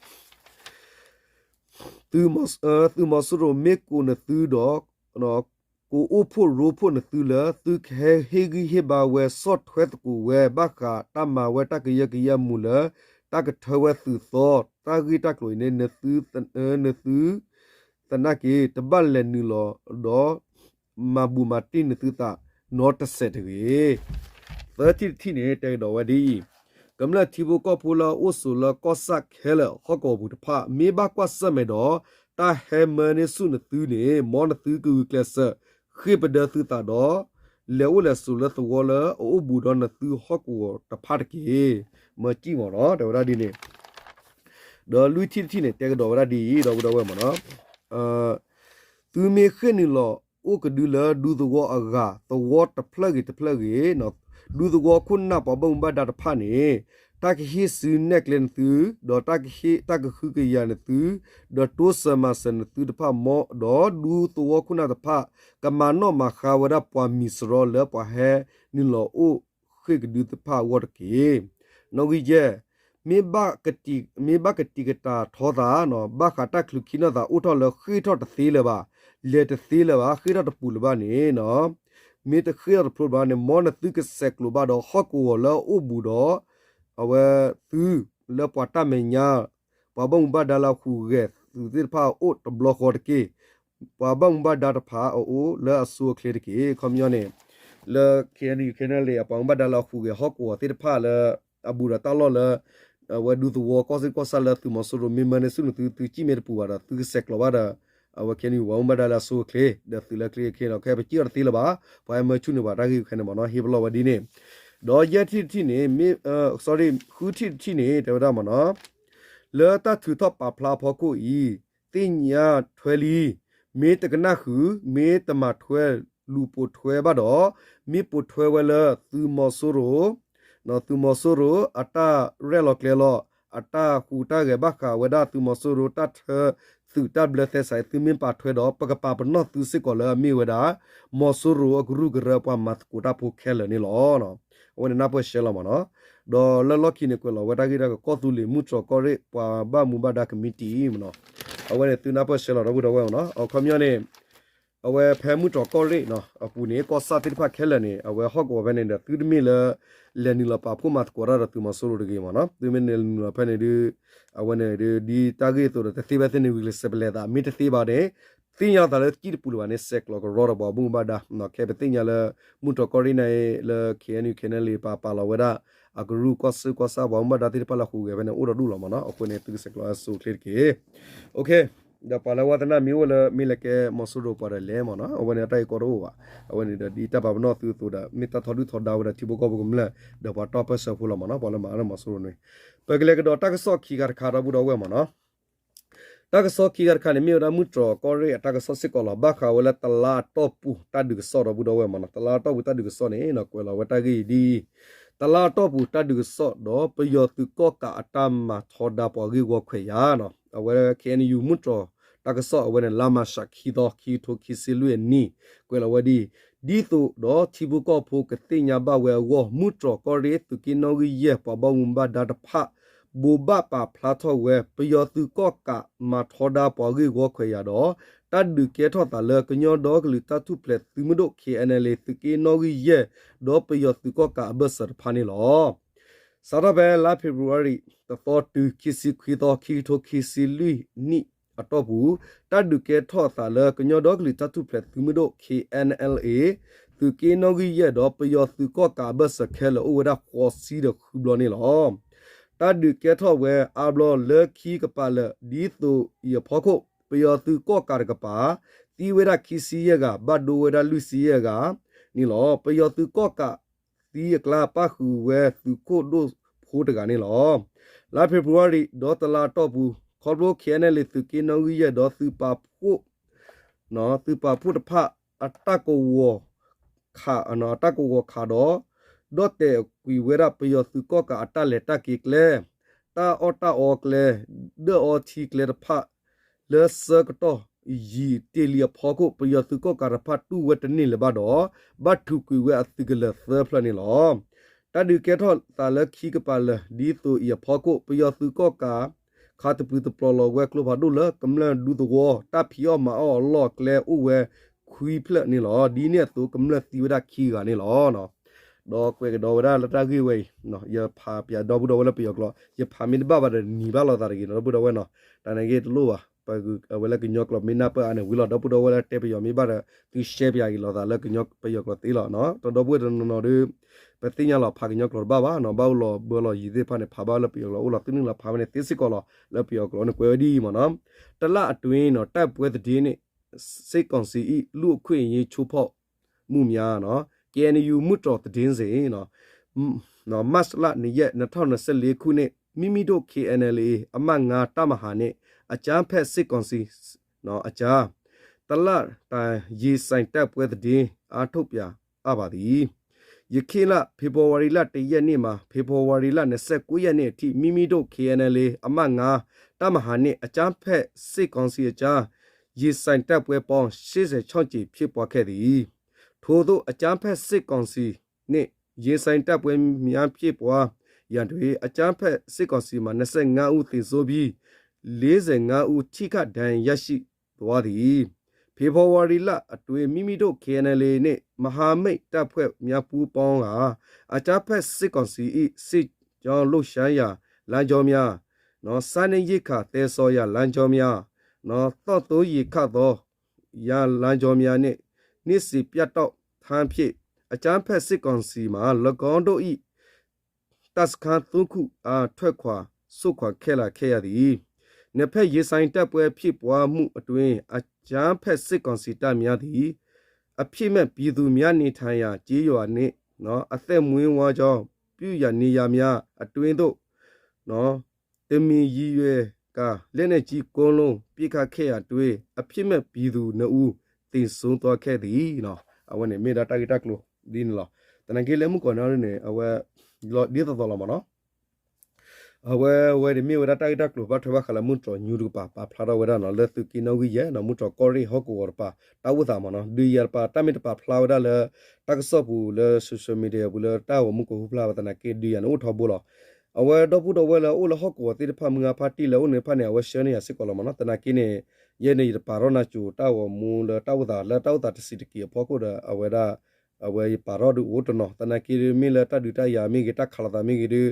သုးမီၤစိရိၤမ့ၢ်ကိးနသုဒီး ကိးအိၣ်ဖှိၣ်ရိဖှိၣ်နသုလၢ သုကဟဲဟ့ၣ်ဂံၢ်ဟ့ၣ်ဘါဝဲ ဆီၣ်ထွဲသကိးဝဲ ဘၣ်ဃးတၢ်မၤဝဲတၢ်ကယၢကယဲအမူးလၢ တၢ်ကထၢဝဲသုးသီ တၢ်ဂ့ၢ်တၢ်ကျိၤအံၤန့ၣ် နသု နသု သနာ်က့ တဘၣ်လဲၤနုာ်လီၤဒီး မၤဘူးမၤတံၢ်နသုသးနီတစဲးတဂ့ၤ. သၢထံၣ်တထံၣ်န့ၣ် တဲကဒီးဝဲဒ်အံၤ, ကမျၢၢ်ထံဖိကီၢ်ဖိလၢအအိၣ်ဆိးလၢကီၢ်ဆၣ်ခဲလၢာ်ဟီၣ်ကဝီၤပူၤတဖၣ် မ့ၢ်ဘၣ်ကွၢ်ဆၢၣ်မဲာ်ဒီး တၢ်ဟဲမၢန့ၢ်ဆူၣ်နသုန့ၣ် မ်နသုကဂုာ်ကျဲးစၢး ဃ့ၢ်ပဒၢသုသးဒီး လဲၤအိၣ်လဲၤဆိးလၢသဝီလၢအအိၣ်ဘူးဒီးနသုဟီၣ်ကဝီၤတဖၣ်တက့ၢ်. မၢစံၣ်မ့ၢ်နီၤ တဲဝဲဒၣ်ဒ်န့ၣ်, ဒီးလွံၢ်ထံၣ်တထံၣ်န့ၣ် တဲကဒီးဝဲဒၣ်ဒ်အံၤ ဒီပုၢ်ဒီဝဲၢ်မ့ၢ်နီၤ, သုမ့ၢ်ဃ့ၢ်နုာ်လီၤအိၣ်ကဒုလၢဒူသဝီအဂၤ သဝီတဖျၢၣ်ဂ့ၤတဖျၢၣ်ဂ့ၤ, ဒူသဝီခိၣ်နၢ်ပှၤဘၣ်မူဘၣ်ဒါတဖၣ်န့ၣ် တၢ်ကဟ့ၣ်စုနဲၣ်ကျဲနသု, ဒီးတၢ်ကဟ့ၣ်တၢ်ကဟုကယာ်နသု, ဒီးတိစၢၤမၤစၢၤနသုတဖၣ်မ်, ဒီးဒူသဝီခိၣ်နၢ်တဖၣ် ကမၤနီၣ်မၤဃါဝဲဒၣ်ပှၤမံၤစရီလၢပှၤဟဲနုာ်လီၤအိၣ်ဃ့ၢ်ကဒုတဖၣ်အဂီၢ်တက့ၢ်. နီၣ်ဂံၢ်ယဲၢ် မ့ၢ်ဘၣ်ကတံာ်ကတာ်ထီသး, ဘၣ်ဃးတၢ်ချုးခံနီၢ်သးအိၣ်ထီၣ်လၢဃ့ၢ်ထီၣ်တသ့လၢၤဘၣ်, လဲၤတသ့လၢၤဘၣ်, ဃ့ၢ်ထီၣ်တပူၤလၢၤဘၣ်န့ၣ်, မ့ၢ်တဃ့ၢ်ထီၣ်တဖျိလၢၤဘၣ်န့ၣ် မ်နသုကဆဲးကျိးဘၣ်ဒီးဟီၣ်ကဝီၤလၢအအိၣ်ဘူးဒီး အဝဲသု လၢပှၤတၢ်မဲာ်ညါ ပှၤဘၣ်မူဘၣ်ဒါလၢအဟူးဂဲၤသုးသ့ၣ်တဖၣ်အအိၣ်တဘျီဃီတက့ၢ်. ပှၤဘၣ်မူဘၣ်ဒါတဖၣ်အအိၣ်လၢအဆိအချ့တက့ၢ်. ခီပညီန့ၣ် လၢ ခ့ၣ်အဲၣ်ယူၣ် ခ့ၣ်အဲၣ်ယူၣ် အပှၤမူဘၣ်ဒါလၢအဟူးဂဲၤဟီၣ်ကဝီၤသ့ၣ်တဖၣ်လၢ အဘူးဒီးတၢ်လီၢ်လၢ အဝဲဒူသဝီကီၢ်စ့ၢ်ကီးစၢ်လၢသုးမီၤစိရိၤမ့ၢ်မၢန့ၢ်ဆူၣ်နသု သုစံၣ်မ့ၢ်တပူၤဘၣ်ဒီး သုကဆဲးကျိးဘၣ်ဒီး အဝဲခ့ၣ်အဲၣ်ယူၣ် ပှၤမူဘၣ်ဒါလၢအဆိအချ့ ဒီးသုးလၢချ့အခ့ဒီး ခဲအံၤပစံၣ်အီၤတသ့လၢၤဘၣ်, ပှၤဟဲမၢဆူၣ်န့ၢ်ပှၤတၢ်ဂ့ၢ်ခဲန့ၣ်မ့ၢ်နီၤ ဟ့ၣ်ပလီၢ်ဝဲဒ်န့ၣ်, ဒီးယဲၢ်ထံၣ်တထံၣ်န့ၣ် မ့ၢ် sorry ဃုထံၣ်တထံၣ်န့ၣ် တဲဝဲဒၣ်မ့ၢ်နီၤ လၢတၢ်ထုးထီၣ်ပာ်ဖျါအဖီခိၣ်အံၤ သ့ၣ်ညါထွဲလံ, မ့ၢ်တကနၣ်ဃုာ် မ့ၢ်တမၤထွဲလူၤပိာ်ထွဲဘၣ်ဒီး မ့ၢ်ပိာ်ထွဲဝဲလၢသုးမီၤစိရိၤ သုးမီၤစိရိၤ အတၢ်ရဲၣ်လီၤကျဲၤလီၤ အတၢ်ဟူးတၢ်ဂဲၤဘၣ်ဃးဝဲဒၣ်သုးမီၤစိရိၤတၢ်ထၢသုးတၢ်ဘျၢသဲစးအံၤ သုမ့ၢ်ပာ်ထွဲဒီး ပကပာ်ပနီၣ်သုစ့ၢ်ကီးလၢအမ့ၢ်ဝဲဒၣ် မီၤစိရိၤအကရူၢ်ကရၢပှၤမၤသကိးတၢ်ဖိခဲလၢာ်န့ၣ်လီၤ. အဝဲန့ၣ်နၢ်ပၢၢ်ရှဲလီၤမ့ၢ်နီၤ, ဒီးလၢလီၢ်ခံန့ၣ် ကွဲးလီၤဝဲတၢ်ဂ့ၢ်တၢ်ကီၢ်သူလ့ၤ မုၢ်တြီၤကီၢ်ရ့ၣ် ပှၤဘၣ်မူဘၣ်ဒါကမံးတံာ်မ့ၢ်နီၤ, အဝဲန့ၣ်သုနၢ်ပၢၢ်ရှဲလီၤဒီပုၢ်ဒီဝဲၢ်မ့ၢ်နီၤ, အခီပညီန့ၣ် အဝဲဖဲမုၢ်တြီၤကီၢ်ရ့ၣ်နီၤ အပူၤန့ၣ် ကီၢ်ဆၣ်သ့ၣ်တဖၣ်ခဲလၢာ်န့ၣ် အဝဲဟီၣ်ကဝီၤဖဲန့ၣ်ဒီး သုတမ့ၢ်လၢ လဲၤနုာ်လီၤပာ်ဖှိၣ်မၤသကိးတၢ်ဒီးသုးမီၤစိရိၤတဂ့ၤမ့ၢ်နီၤ. သုမ့ၢ်လဲၤနုာ်လီၤဖဲန့ၣ်ဒုး အဝဲန့ၣ်ဒုး ဒ်တၢ်ဂ့ၢ်အသိးဒီး တသ့ဘၣ်သ့ၣ်န့ၣ် ဂုာ်ကျဲးစၢးပလဲၤသး မ့ၢ်တသ့ဘၣ်န့ၣ် သ့ၣ်ညါလီၤသးလၢကံၣ်တပူၤလၢၤဘၣ်န့ၣ် ဆဲးကျိးကရီတဘီဘၣ်မူဘၣ်ဒါနီၤ. ခဲပသ့ၣ်ညါလၢ မုၢ်တြီၤကီၢ်ရ့ၣ်န့ၣ်လၢ ခ့ၣ်အဲၣ်ယူၣ် ခ့ၣ်အဲၣ်ယူၣ် ပာ်ပာ်လီၤဝဲဒၣ် အကရူၢ်ကီၢ်စၢၢ်ကီၢ်ဆၣ်ဘီမူဘၣ်ဒါသ့ၣ်တဖၣ်လၢဟူးဂဲၤဖဲန့ၣ် အိၣ်ဒီးဒူၣ်လီၤမ့ၢ်နီၤ. အဃိန့ၣ် သုကဆဲးကျိးအစိၤချ့တက့ၢ်. ဒီးပှၤလၢဝါသနၢ်မ့ၢ်အိၣ်လၢ မ့ၢ်လဲၤကဲမီၤစိရိၤပှၤဒီးလဲၤမ့ၢ်နီၤ အဝဲန့ၣ်တၢ်ဂ့ၢ်ကီတအိၣ်ဘၣ်. အဝဲန့ၣ်ဒီးဒ်တၢ်ပာ်ပနီၣ်သုအသိးဒီး မ့ၢ်တၢ်ထီဒုၣ်ထီဒါဝဲဒၣ်ထံဖိကီၢ်ဖိကမျၢၢ် ဒီးပှၤတီၢ်ပၢၢ်ဆၢဖိလီၤမ့ၢ်နီၤ ပှၤလၢမၤအါထီၣ်မီၤစိရိၤန့ၣ်. ပကလဲၤကဒီးတၢ်ကစီၣ်ခံခါတခါဒီပုၢ်ဒီဝဲၢ်မ့ၢ်နီၤ. တၢ်ကစီၣ်ခံခါတခါန့ၣ် မ့ၢ်ဝဲဒၣ်မုၢ်တြီၤကီၢ်ရ့ၣ်အတၢ်ကစီၣ်စ့ၢ်ကီးလီၤ. ဘၣ်ဃးဝဲလၢတလါအတီၢ်ပူၤတၢ်ဒုးကစီၣ်ဒီပုၢ်ဒီဝဲၢ်မ့ၢ်နီၤ. တလါအတီၢ်ပူၤတၢ်ဒုးကစီၣ်န့ၣ် ကွဲးလီၤဝဲတၢ်ဂ့ၢ်အံၤဒ်အံၤ, တလါအတီၢ်ပူၤတၢ်ဒုးကစီၣ်ဒီး ပယီၤသုးကီၣ်ကးအတၢ်မၤထီဒါပှၤဂ့ၢ်ဝီခွဲးယာ်နီၤ. အဝဲ ခ့ၣ်အဲၣ်ယူၣ် မုၢ်တြီၤတၢ်ကစီၣ်အဝဲန့ၣ် လါမၤရှးခံသီ ခံကထိခံဆံလွံၢ်အနံၣ် ကွဲးလီၤဝဲဒ်အံၤ, ဒ်သိးဒီးထံဖိကီၢ်ဖိကသ့ၣ်ညါဘၣ်ဝဲအဂီၢ် မုၢ်တြီၤကီၢ်ရ့ၣ်သုးက့နီၣ်ဂံၢ်ယဲၢ်ပှၤဘၣ်မူဘၣ်ဒါတဖၣ် ဘိးဘၣ်ပာ်ဖျါထီၣ်ဝဲ ပယီၤသုးကီၣ်ကးမၤထီဒါပှၤဂ့ၢ်ဝီခွဲးယာ်ဒီး တၢ်ဒုးကဲထီၣ်သးလၢကညီဒီကလုာ်တၢ်ထူၣ်ဖျဲးသုးမုၢ်ဒိၣ် ခ့ၣ်အဲၣ်ယူၣ် သုးက့နီၣ်ဂံၢ်ယဲၢ် ဒီးပယီၤသုးကီၣ်ကးအဘၢၣ်စၢၤတဖၣ်န့ၣ်လီၤ. စးထီၣ်ဖဲလါဖ့ၤဘြူၤအါရံၤ တသီတုၤ ခံဆံခွံသီ ခံကထိခံဆံလွံၢ်နံၣ်အတီၢ်ပူၤ တၢ်ဒုးကဲထီၣ်သးလၢကညီဒီကလုာ်တၢ်ထူၣ်ဖျဲးသုးမုၢ်ဒိၣ် ခ့ၣ်အဲၣ်ယူၣ် သုးက့နီၣ်ဂံၢ်ယဲၢ်ဒီးပယီၤသုးကီၣ်ကးအဘၢၣ်စၢၤခဲလၢာ်အိၣ်ဝဲဒၣ်ဃိးဆံဒီးဃုဘျီန့ၣ်လီၤ. တၢ်ဒုးကဲထီၣ်ဝဲအါဘျီလၢခံကပၤလၢာ် ဒ်သိးအံၤအဖီခိၣ် ပယီၤသုးကီၣ်ကးတကပၤ သံဝဲဒၣ်ခံဆံယဲၢ်ဂၤ ဘၣ်ဒိဝဲဒၣ်လွံၢ်ဆံယဲၢ်ဂၤန့ၣ်လီၤ. ပယီၤသုးကီၣ်ကးသံအကျါ ပၣ်ဃုာ်ဝဲသုးခိၣ်ဒိၣ်ဖိတဂၤန့ၣ်လီၤ. လါဖ့ၤဘြူၤအါရံၤ ဒီးတလါအတီၢ်ပူၤ ခီဖျိ ခ့ၣ်အဲၣ်ယူၣ် သုးက့နီၣ်ဂံၢ်ယဲၢ်ဒီးသုးပာ်ဖှိၣ် သုးပာ်ဖှိၣ်တဖၣ် အတၢ်ကဝီၤခး အတၢ်ကဝီၤခးဒီး ဒီၣ်တဲာ်ကွံာ်ဝဲဒၣ်ပယီၤသုးကီၣ်ကးအတၢ်လဲၤတၢ်က့ၤကျဲ တၢ်အီၣ်တၢ်အီကျဲ ဒၢၣ်အီထံကျဲတဖၣ် လၢဆၢကတီၢ်ယံာ်တ့ၢ်လံအဖီခိၣ် ပယီၤသုးကီၣ်ကးတဖၣ်တူၢ်ဝဲတန့ၢ်လၢၤဘၣ်ဒီး ဘၣ်ထုးကွံာ်ဝဲအသုးကလၢၤသၢဖျၢၣ်န့ၣ်လီၤ. တၢ်ဒုးကဲထီၣ်သးလၢခံကပၤလၢာ် ဒ်သိးအံၤအဖီခိၣ် ပယီၤသုးကီၣ်ကး ခးသပျုးသပျီၤလီၤဝဲကျိဖးဒိၣ်လၢကမျၢၢ်ဒူသဝီ တၢ်ဖံးအီၣ်မၤအီၣ်အလီၢ်အကျဲအိၣ်ဝဲခွံဖျၢၣ်န့ၣ်လီၤ. ဒ်န့ၣ်အသိးကမျၢၢ်သံဝဲဒၣ်ခံဂၤန့ၣ်လီၤ. ဒီးကွဲးကဒီးဝဲဒၣ်လၢတၢ်ဂ့ၢ်ဝဲအံၤ ယဖးပၠးဒီပုၢ်ဒီဝဲၢ်လၢပယီၤကျိာ် ယဖးမ့ၢ်တဘၣ်ဘၣ်ဒီးနံၤဘၣ်လိာ်သးတဂ့ၤနီၤ ဒီပုၢ်ဒီဝဲၢ်နီၤ. တၢ်န့ၣ်ဂ့ၢ်တလိၣ်ဘၣ် ပဝဲလၢကညီကျိာ်မ့ၢ်နၢ်ပၢၢ်အါန့ၣ်ဝံၤလီၤ ဒီပုၢ်ဒီဝဲၢ်လၢတဲပယီၤမ့ၢ်ဘၣ်ဒီး သုရှဲပၠးက့ၤလိာ်သးလၢကညီပယီၤကျိာ်သ့လီၤ. ဒီပုၢ်ဒီဝဲၢ်တနီၤနီၤဒီး ပသ့ၣ်ညါလီၤဖးကညီကျိာ်တဘၣ်ဘၣ်နီၤ ဘၣ်အိၣ်လီၤဘၢလီၤယံၤသ့ၣ်တဖၣ်န့ၣ် ဖးဘၣ်လၢပယီၤကျိာ်အိၣ်လီၤ သုနုာ်လီၤဖးဝဲန့ၣ်သ့စ့ၢ်ကီးလီၤ လၢပယီၤကျိာ်န့ၣ်ကွဲးဝဲဒ်အံၤမ့ၢ်နီၤ. တလၢ်အတွင်းနီၤ တိုက်ပွဲသတင်းနှင့် စစ်ကောင်စီ၏ လူ့အခွင့်အရေးချိုးဖောက်မှုများနီၤ KNU မုၢ်တြီၤသတင်းစ့ၢ်နီၤ မတ်လ နှစ်ရက် နှစ်ထောင့်နှစ်ဆယ့်လေးခုနှစ် မိမိတို့ KNLA အမှတ်ငါး တပ်မဟာနှင့် အကြမ်းဖက်စစ်ကောင်စီ အကြား တလၢ်တိုင်ရင်ဆိုင်တိုက်ပွဲသတင်း အားထုတ်ပြန်အပ်ပါသည်။ ယခင်လ ဖေဖော်ဝါရီလ တစ်ရက်နေ့မှ ဖေဖော်ဝါရီလ နှစ်ဆယ့်ကိုးရက်နေ့အထိ မိမိတို့ KNLA အမှတ်ငါး တပ်မဟာနှင့် အကြမ်းဖက်စစ်ကောင်စီအကြား ရင်ဆိုင်တိုက်ပွဲပေါင်း ရှစ်ဆယ်ခြောက်ကြိမ် ဖြစ်ပွားခဲ့သည်။ ထိုသို့ အကြမ်းဖက်စစ်ကောင်စီနှင့် ရင်ဆိုင်တိုက်ပွဲများ ဖြစ်ပွားရာတွင် အကြမ်းဖက်စစ်ကောင်စီမှ နှစ်ဆယ့်ငါးဦး သေဆုံးပြီး လေးဆယ့်ငါးဦး ထိခိုက်ဒဏ်ရာရရှိ သွားသည်။ ဖေဖော်ဝါရီလအတွင်း မိမိတို့ KNLA နှင့် မဟာမိတ်တပ်ဖွဲ့များ ပူးပေါင်းကာ အကြမ်းဖက်စစ်ကောင်စီ၏ စစ်ကြောင်းလှုပ်ရှားရာ လမ်းကြောင်းများ၊ စားနပ်ရိက္ခာ သယ်ဆောင်ရာ လမ်းကြောင်းများ၊ သောက်သုံးရေခပ်သော လမ်းကြောင်းများနှင့် နေ့စဉ်ပြတ်တောက်ထားဖြင့် အကြမ်းဖက်စစ်ကောင်စီမှ ၎င်းတို့၏ တပ်စခန်းသုံးခုအား ထွက်ခွာ ဆုတ်ခွာခဲ့လာခဲ့ရသည်။ နှစ်ဖက်ရင်ဆိုင်တိုက်ပွဲဖြစ်ပွားမှုအတွင်း အကြမ်းဖက်စစ်ကောင်စီတပ်များသည် အပြစ်မဲ့ပြည်သူများနေထိုင်ရာကျေးရွာနှင့် အသက်မွေးဝမ်းကြောင်းပြုရာနေရာများအတွင်းသို့ တမင်ရည်ရွယ်ကာ လက်နက်ကြီး ကုန်းလုံး ပစ်ခတ်ခဲ့ရာတွင် အပြစ်မဲ့ပြည်သူနှစ်ဦး သေဆုံးသွားခဲ့သည်. အဝဲန့ၣ်မ့ၢ်ဒၣ်တၢ်ဂ့ၢ်တၢ်ကျိၤဒ်န့ၣ်လီၤ. သနာ်က့လၢမုၢ်ကီၢ်န့ၣ်န့ၣ် အဝဲ ဒ်သိးသိးလီၤမ့ၢ်နီၤ. အဝဲဝဲန့ၣ်မ့ၢ်ဝဲဒၣ်တၢ်ဂ့ၢ်တၢ်ကျိၤ ဘၣ်ထွဲဘၣ်ဃးလၢမုၢ်တြီၤညူတကပၤ ပာ်ဖျါထီၣ်ဝဲဒၣ်နီၤ လၢသုးက့နီၣ်ဂံၢ်ယဲၢ်နီၤ မုၢ်တြီၤကီၢ်ရ့ၣ်ဟီၣ်ကဝီၤတပၤ တၢ်အိၣ်သးမ့ၢ်နီၤ ဒုးယၤတပၤ တၢ်မ့ၢ်တပာ်ဖျါဝဲဒၣ်လၢ တၢ်ကစီၣ်ပူၤလၢ social media ပူၤလၢ တၢ်ဂီၤမူကဟူဖျါဘၣ်သနာ်က့ ဒုးယၤန့ၣ်အိၣ်ထီဘိလီၤ. အဝဲဒီပုၢ်ဒီဝဲၢ်လၢအအိၣ်လၢဟီၣ်ကဝီၤသ့ၣ်တဖၣ် မုၢ်ဂၤဖါတံၢ်လၢအအိၣ်န့ၣ်တဖၣ်န့ၣ် အဝဲဆှၢန့ၢ်ယၤစ့ၢ်ကီးလီၤမ့ၢ်နီၤ. သနာ်က့န့ၣ် ယဲန့ၣ်ယတပာ်ထီၣ်နၤကိၤတၢ်ဂီၤမူလၢတၢ်အိၣ်သး လၢတၢ်အိၣ်သးတဆံးတက့ၢ်အဖီခိၣ်ဒီး အဝဲဒၣ် အဝဲယပာ်ထီၣ်ဒုးအိၣ်တနီၤ သနာ်က့ဒုး မ့ၢ်လၢတၢ်ဒုးတၢ်ယၤမ့ၢ်ဂ့ၤ တၢ်ခးလိာ်သးမ့ၢ်ဂ့ၤဒုး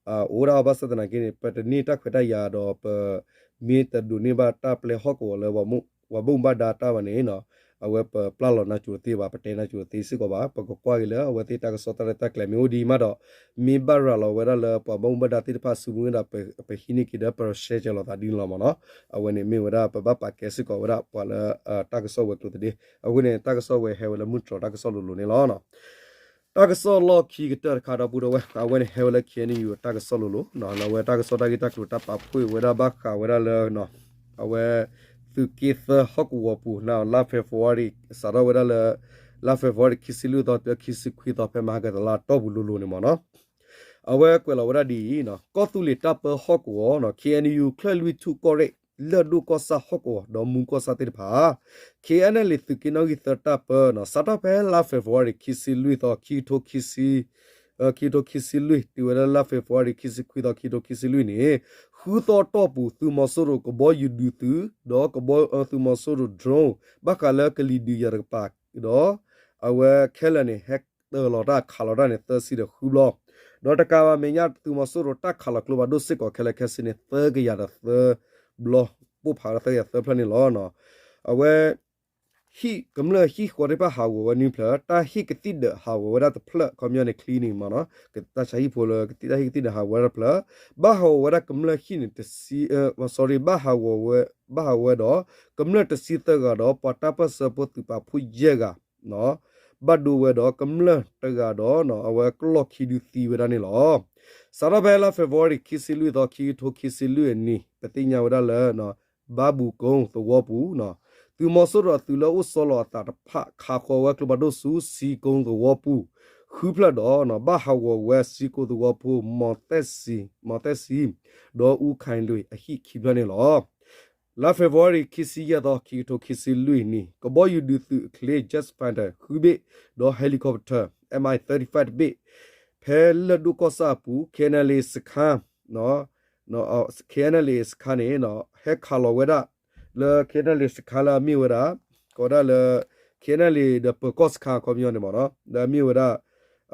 အိၣ်ဒၣ်အီၤဘၣ်ဆၣ်သနာ်က့န့ၣ် ပတန့ၢ်တၢ်ခွဲးတၢ်ယာ်ဒီး ပမ့ၢ်တဒိးန့ၢ်ဘၣ်တၢ်ပျဲဟီၣ်ကဝီၤလၢ ပှၤဘၣ်မူဘၣ်ဒါတၢ်ဘၣ်န့ၣ် အဝဲပပျၢ်လီၤနၤကိၤတသ့ဘၣ် ပတဲနၤကိၤတသ့စ့ၢ်ကီးဘၣ် ပကကွၢ်က့ၤလၢအဝဲသ့ၣ်တၢ်ကစီၣ်တၢ်ရဲၣ်တၢ်ကျဲၤမ့ၢ်အိၣ်ဒ်အံၤမးဒီး မ့ၢ်ဘၣ်ရၤလီၤဝဲဒၣ်လၢပှၤဘၣ်မူဘၣ်ဒါသ့ၣ်တဖၣ်ဆူမ့ၢ်ဝဲဒၣ် ပဟံးန့ၢ်က့ၤဒီးပရှဲကဲၤလိာ်သးဒ်န့ၣ်လီၤမ့ၢ်နီၤ. အဝဲန့ၣ်မ့ၢ်ဝဲဒၣ်ပဘၣ်ပာ်ကဲစ့ၢ်ကီးဝဲဒၣ်ပှၤလၢ တၢ်ကစီၣ်ဝဲၤကျိၤသဒ့ အဃိန့ၣ် တၢ်ကစီၣ်ဝဲဟဲဝဲလၢမုၢ်တြီၤတၢ်ကစီၣ်လိၤလိၤန့ၣ်လီၤ. တၢ်ကစီၣ်လီၢ်ခံကတၢၢ်တခါဒီပုၢ်ဒီဝဲၢ် အဝဲန့ၣ်ဟဲဝဲလၢ K N U တၢ်ကစီၣ်လိၤလိၤ အဝဲတၢ်ကစီၣ်တၢ်ဂ့ၢ်တၢ်ကျိၤတၢ်ပာ်ဖှိၣ်ဝဲဒၣ်ဘၣ်ဃးဝဲဒၣ်လၢ အဝဲ သုးက့သၢဟီၣ်ကဝီၤပူၤ လါ February စးထီၣ်ဝဲဒၣ်လၢ လါ February ခံဆံလွံၢ်သီတုၤခံဆံခွံသီ ဖဲမဟါကတလါတီၢ်ပူၤလိၤလိၤန့ၣ်မ့ၢ်နီၤ. အဝဲကွဲးလီၤဝဲဒၣ်ဒ်အံၤ, ကီၢ်သူလ့ၤတၢ်ပၢဟီၣ်ကဝီၤ K N U ချၢၣ်လွံၢ်ထူၣ်ကီၢ်ရ့ၣ် လၢၢ်ဒိၣ်ကီၢ်ဆၣ်ဟီၣ်ကဝီၤ ဒီးမူကီၢ်ဆၣ်သ့ၣ်တဖၣ် K N L A သုးက့နီၣ်ဂံၢ်သၢတၢ်ပၢ စးထီၣ်ဖဲလါ February ခံဆံလွံၢ်သီ ခံကထိခံဆံ ခံကထိခံဆံလွံၢ် တုၤဝဲဒၣ်လါ February ခံဆံခွံသီ ခံကထိခံဆံလွံၢ်န့ၣ် ဃုသီတီၢ်ပူၤ သုးမီၤစိရိၤကဘီယူၤဒုးသုး ဒီးကဘီ သုးမီၤစိရိၤ drone ဘၣ်ဃးလၢကလံၤဒုးယၤတကပၤ ဒီး အဝဲခဲလၢာ်န့ၣ် ဟဲတၢၤလီၤတၢ်ခးလီၤတၢ်န့ၣ် သၢဆံဒီးဃုဘျီ, ဒီးတကးဘၣ်မဲာ်ညါ သုးမီၤစိရိၤတၢ်ခးလီၤကျိဖးဒိၣ်စ့ၢ်ကီးခဲလၢာ်ခဲဆ့န့ၣ် သၢကယၤဒီးသၢဘျီ, ပိၢ်ဖးဒီးသၢကယၤသၢဖျၢၣ်န့ၣ်လီၤ. အဝဲ ဟံၣ်ကမျၢၢ်ဟံၣ်ဃီသ့ၣ်တဖၣ်ဟးဂီၤဝဲနွံဖျၢၣ်, တၢ်ဟ့ၣ်ကသံၣ်ဒၢးဟးဂီၤဝဲဒၣ်တဖျၢၣ် ခီပညီန့ၣ် ချံန့ၣ်မ့ၢ်နီၤ, တၢ်ဆါဟံၣ်ဖိလၢကသံၣ်တၢ်ဟ့ၣ်ကသံၣ်ဒၢးဟးဂီၤဝဲဒၣ်တဖျၢၣ်, ဘၣ်ဟးဂီၤဝဲဒၣ်ကမျၢၢ်ဟံၣ်န့ၣ် တဆံ sorry ဘၣ်ဟးဂီၤဝဲ ဘၣ်ဟးဂီၤဝဲဒီး ကမျၢၢ်တဆံသၢဂၤဒီး ပှၤတၢ်ပၢၢ်ဆၢဖိသုးပာ်ဖှိၣ်ယဲၢ်ဂၤ ဘၣ်ဒိဝဲဒီးကမျၢၢ်တဂၤဒီး အဝဲကလီၢ်ခံဒုးသံဝဲဒၣ်န့ၣ်လီၤ. စးထီၣ်ဖဲလါ February ခံဆံလွံၢ်သီ ခံကထိခံဆံလွံၢ်အနံၤ ပသ့ၣ်ညါဝဲဒၣ်လၢ ဘါဘူကုန်းသဝီပူၤ သုးမီၤစိရိၤအသုးလၢအိၣ်ဆီလီၤအသးတဖၣ် ခးဃီၤဝဲကျိဖးဒိၣ်ဆူ စံကိသဝီပူၤ ဃုဖျၢၣ်ဒီး ဘၣ်ဟးဂီၤဝဲစံကိသဝီဖိ မီၤသဲၣ်စံ မီၤသဲၣ်စံ ဒီးအူခၢၣ်လွံၢ်အဟံၣ်ခံဖျၢၣ်န့ၣ်လီၤ. လါ February ခံဆံယဲၢ်သီ ခံကထိခံဆံလွံၢ်နံၤ ကဘီယူၤဒုးသုးအချ့ jet fighter ဃုဘ့ၣ် ဒီး helicopter M I thirty-five တဘ့ၣ် ဖဲလၢၢ်ဒိၣ်ကီၢ်ဆၣ်အပူၤ K N L A စခန်း K N L A စခန်းန့ၣ် ဟဲခးလီၤဝဲဒၣ် လၢ K N L A စခန်းလၢအမ့ၢ်ဝဲဒၣ် ကိးဝဲဒၣ်လၢ K N L A ဒီးပၢၤကီၢ်စခန်း ခီပညီန့ၣ်မ့ၢ်နီၤ လၢအမ့ၢ်ဝဲဒၣ်